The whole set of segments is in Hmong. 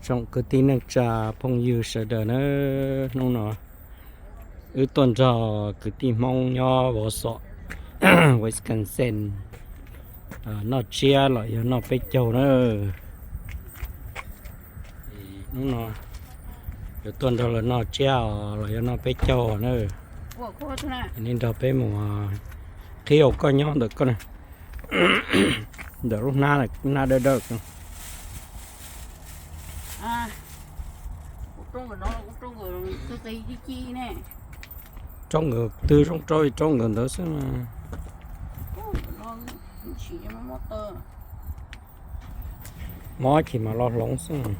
Tsoom kwv tij neej tsa phooj ywg sawv daws na, hnub no wb tuaj nrog kwv tij Hmoob nyob Wausau, Wisconsin, noj tsiab los yog noj peb caug na. Hnub no yuav tuaj nrog lawv noj tsiab los yog noj peb caug na. Nej nrog peb mus qhib, koj nyob ntawm koj, ntawm lub hnab, hnab dawb dawb. Roob nkawd twb zoo rau roob nkawd ntawd xwb. Mob ces mas los hloov xwb.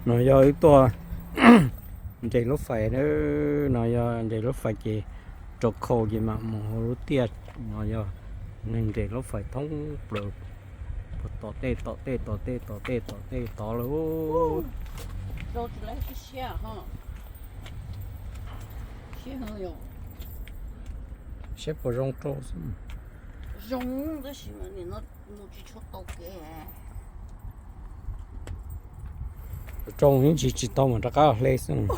No yog wb tuaj nres lub fais, no yog nres lub fais ces rau khau ces mam mus hauv lub tiaj. No yog neeg nres lub fais thoob plaws, puas tom tej tom tej tom tej tom tej tom tej tod lawm. Saib puas zoo rau xwb. Rau ib ntsis tsis tau mas rov qab hle xwb.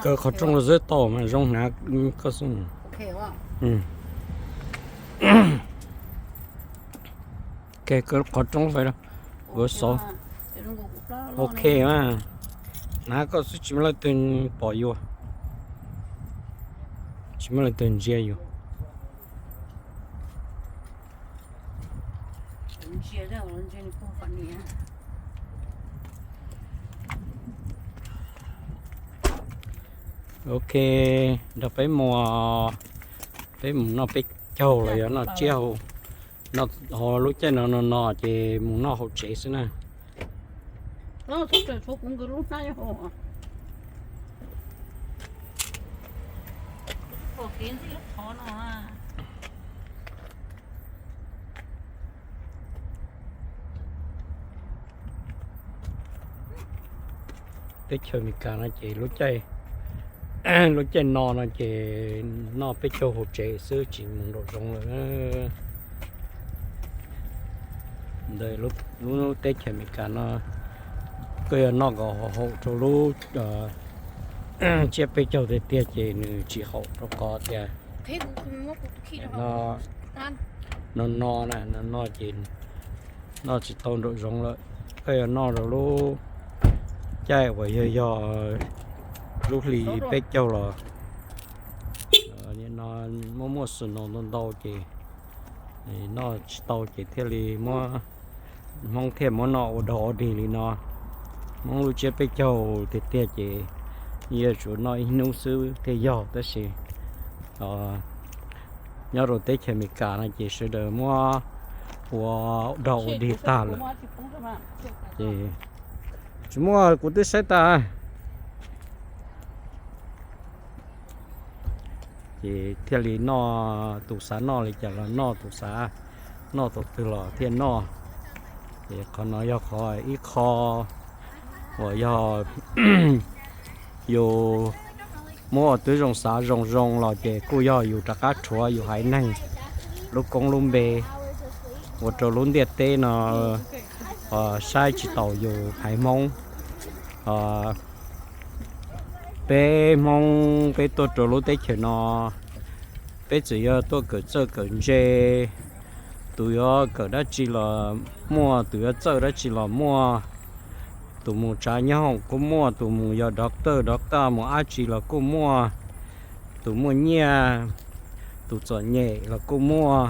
Kaw qhov rooj los xwb tau mas zoo hnav koj xwb. Kaw qhov rooj fais, ua xov. Ok mas, hnav koj xwb tsis muaj leej twg pom yus, tsis muaj leej twg ntsia yus. Ok, nrog peb mus, peb mus noj peb caug los yog noj tsiab hauv, noj hauv lub caij no no no ces mus noj hauv tsev xwb na. Teb chaws Amelikas no ces lub caij, lub caij no no ces noj peb caug hauv tsev xwb tsis mus nraum zoov lawm. Ntawm lub teb chaws Amelikas no koj yog noj kom haum rau lub tsiab peb caug tiag tiag ces nws tsis haum rau qhov tias no no na, no no ces noj tsis tau nraum zoov lawm. Koj yog noj rau lub caij uas yog, yog lub hli peb caug los no muaj muaj snow ntau ntau ces noj tsis tau ces thiaj li muab, Hmoob thiaj muab noj ua dog ua dig li no. Hmoob lub tsiab peb caug tiag tiag ces yuav tsum noj ib hnub xwb thiaj yog, tab sis nyob rau teb chaws Amelikas no ces sawv daws muab ua dog ua dig tag lawm. Ces tsis muaj, kuv twb saib tas. Ces thiaj li noj, tus xav noj li cas los noj, tus xav noj tus twg los thiaj noj. Ces qhov no yog qhov ib qho uas yog yus muab ua tib zoo xav zoo zoo los ces kuj yog yus rov qab rhuav yus haiv neeg lub koob lub npe ua rau lub ntiaj teb no saib tsis taus yus haiv Hmoob. Peb Hmoob peb tuaj rau lub teb chaws no, peb txawm yog tuaj kawm txawj kawm ntse, tus yuav kawm dab tsi los muaj, tus yuav txawj dab tsi los muaj, tus mus tsav nyob hoom kuj muaj, tus mus yog doctor, doctor mus dab tsi los kuj muaj, tus muaj nyiaj, tus txom nyem los kuj muaj,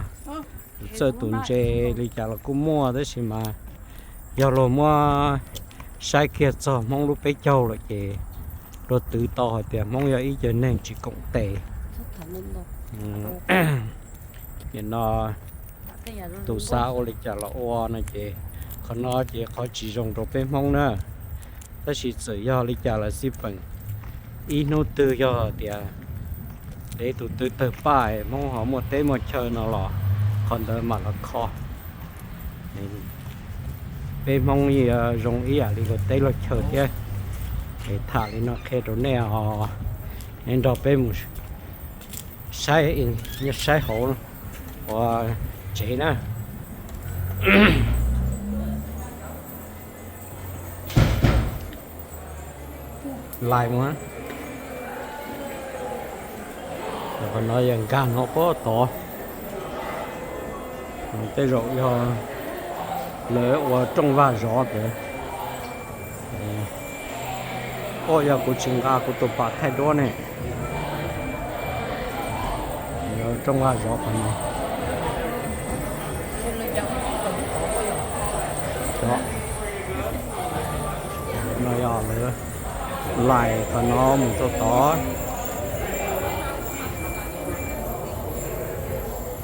tus txawj tus ntse li cas los kuj muaj, tab sis mas yog luag muab saib kiag txog Hmoob lub peb caug lawm ces luag twv tau hais tias Hmoob yog ib co neeg tsis koom tes. Nim no tus xav ua li cas los ua no ces qhov no ces qhov tsis zoo rau peb Hmoob na. Tab sis txawm yog li cas los xij peem, ib hnub twg yog tias Teb tus twg tawg paj Hmoob ho muaj teb muaj chaw no los qhov ntawd mam los kho. Peb Hmoob zoo ib yam li luag teb luag chaw thiab. Es tham li no qhia rau nej os, nej nrog peb mus saib, saib hauv ua tsev na. Lais mus, qhov no yog nkag no pob tod. Tej zaum yog lawv ua rooj vag zov ntawd. Ua yog kuv tsis nqa kuv tus pam thaij duab ne. Rooj vag zov qhov no. No yog lawv lais qhov no mus rau tod.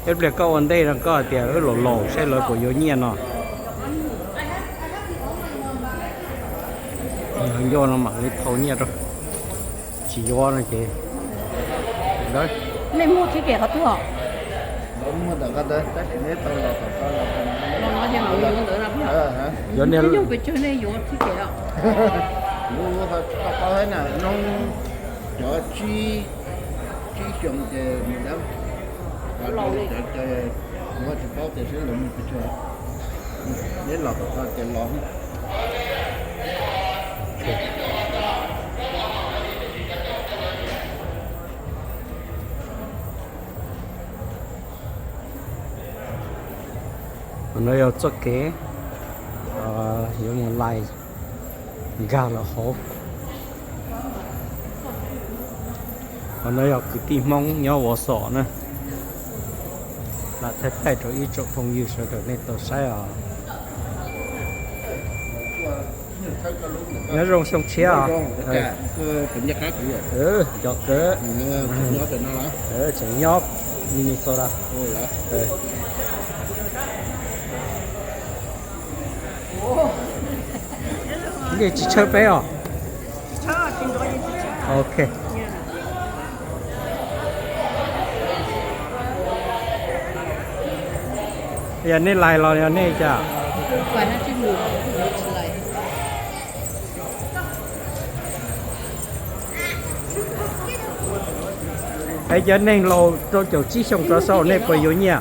Ib pliag koj ua ntej no koj hais tias wb laus laus saib lawv puas yuav nyiaj no. Ncauj no mam li thau nyiaj rau. Tsis yuav no ces nej muaj thib kem qhov twg os? Los no ces mam yuav ntawd na. Yuav niag pes tsawg nej yuav thib kem os? Lub tsis tau paub thiab na, noob cov tsib, tsib xyoo ces mus dab, los li cov, cov, kuv tsis paub tias seb lawv mus pes tsawg. Neb los kom tau tias los. Qhov no yog txoj kev yuav mus lais nkag lawm hauv. Qhov no yog kwv tij Hmoob nyob Vov Xom na. Lam thaij thaij rau ib tsoom phooj ywg sawv daws nej tau saib os. Nyob zoo xyoo tshiab os. Nco kawg. Tseem nyob Minnesota. Nej tsis tshawb peb os? Ok. Yog nej lais los yog nej cas? Es cov neeg laus rau caum tsib xyoo rov sau nej puas yuav nyiaj?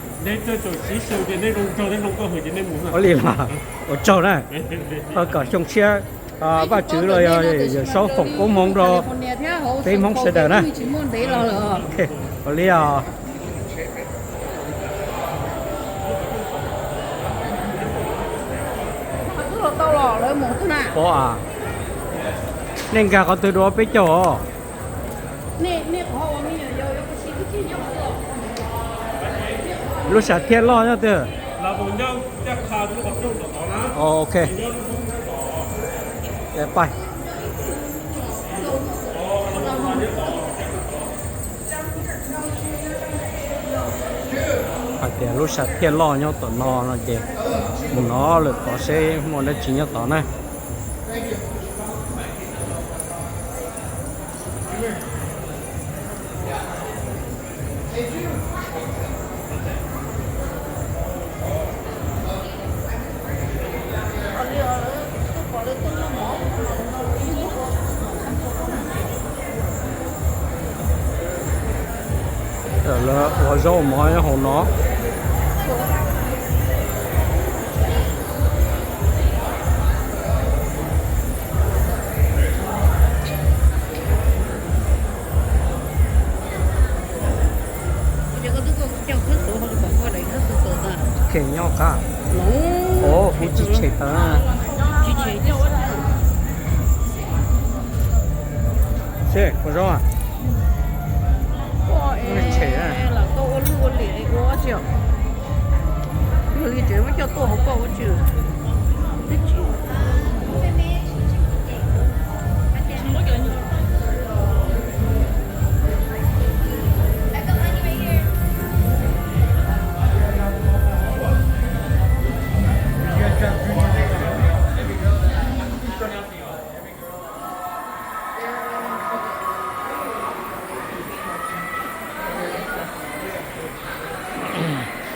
Ua li los ua tsaug na. Thov kom xyoo tshiab Vajtswv los yog Yawm Saub foom koob hmoov rau peb Hmoob sawv daws na. Ua li os. Pom, nej nkag qhov twg dua peb caug os? Lub sam thiaj loj nyob twg? Ok. Pais. Hais tias lub sam thiaj loj nyob tom no no ces mus no lawm tod seb muaj dab tsi nyob tod na. Lawv ua zaub mov nyob hauv no. Kheej nyob qab. Kuv tsis tshem tawv. Seb, ua zaub. Tshem. Yog li tseem muab coj tuaj hauv koj ua tsi.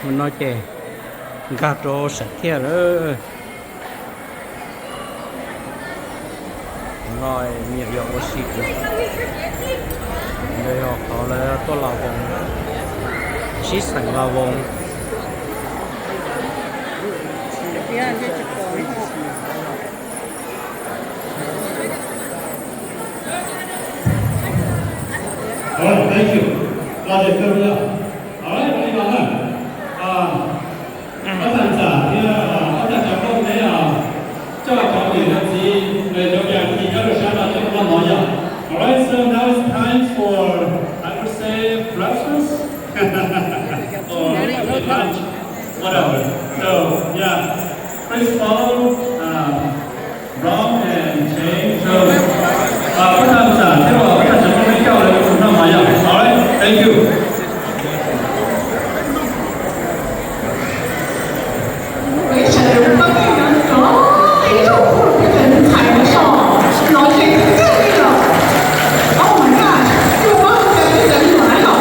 No ces nkag rau saum thiaj lawm. No me nyuam yaus ua si, yog qhov lawv tuaj los voos, sib xeem los voos. All right, thank you. Love you, love you. All right, moving on. Um, Ob tag tsam thiab, ob tag tsam poj niam, coj cov niam cov txiv, cov yam txiv nyob rau sab no coj los noj mov yom. All right, so now it's time for, I would say, breakfast or lunch, whatever. So, yeah, please follow, um, Ron and Jane. So, uh, ob tag tsam thiab, ob tag tsam poj niam coj los noj mov yom. All right, thank you. Ua ib sawv daws pab peb cov ib tug peb cov ntxhais no soj no ces twb txawj li lawm. Oh my gosh, ua pab ua peb cov ntxhais no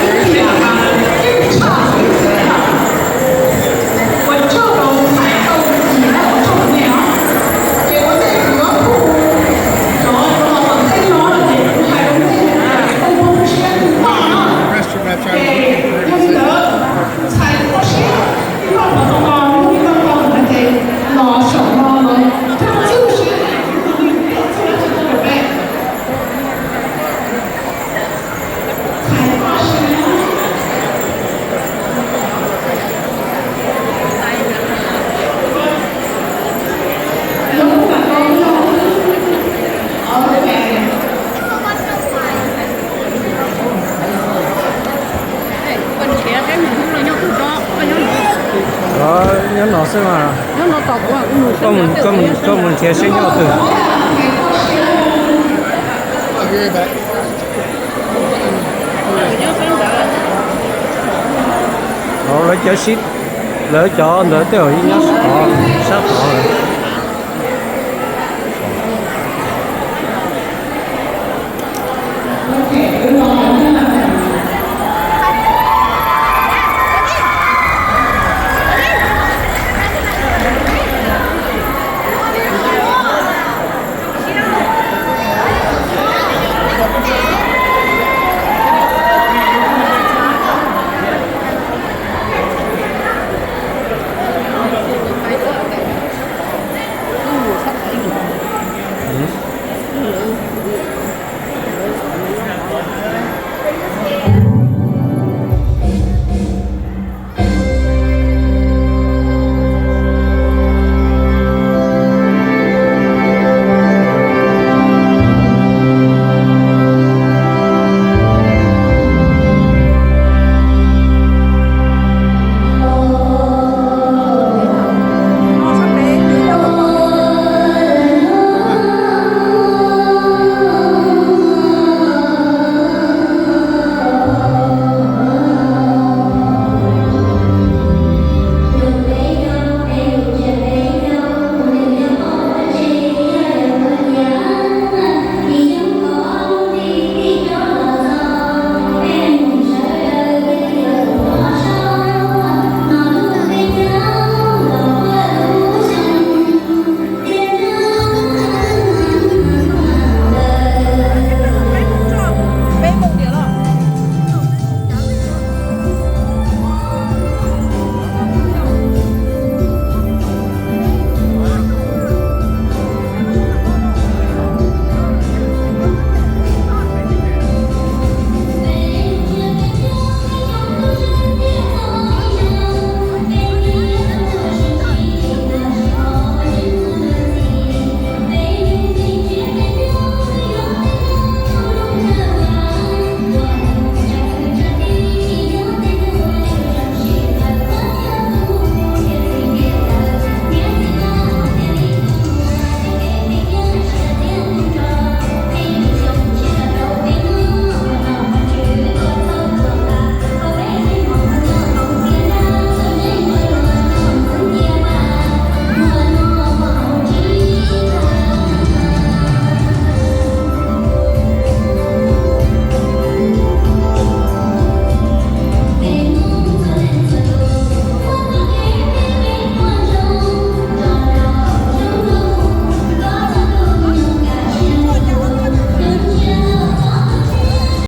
ib tiam mas yeej tshaj txhua tus lawm. Ua tsaug rau ntxhais tau yim na, ua tsaug rau nej os. Ces ua ntej kuv yuav pub cov uas los tom ntej no ces kuv hais rau nej, ua poob siab noj na. Ces yog li ntawd, ntxhais ua siab ib pab pov tau ko, hnub ib pab ko no ces los saum no los coj txuj siab, ib tug ib tug txuj dab tsi tuaj rau peb. Nyob no xwb mas. Koj mus nrhiav seb nyob twg. Lawv cov sib, lawv cov ntawd tej zaum yeej nyob sab tod.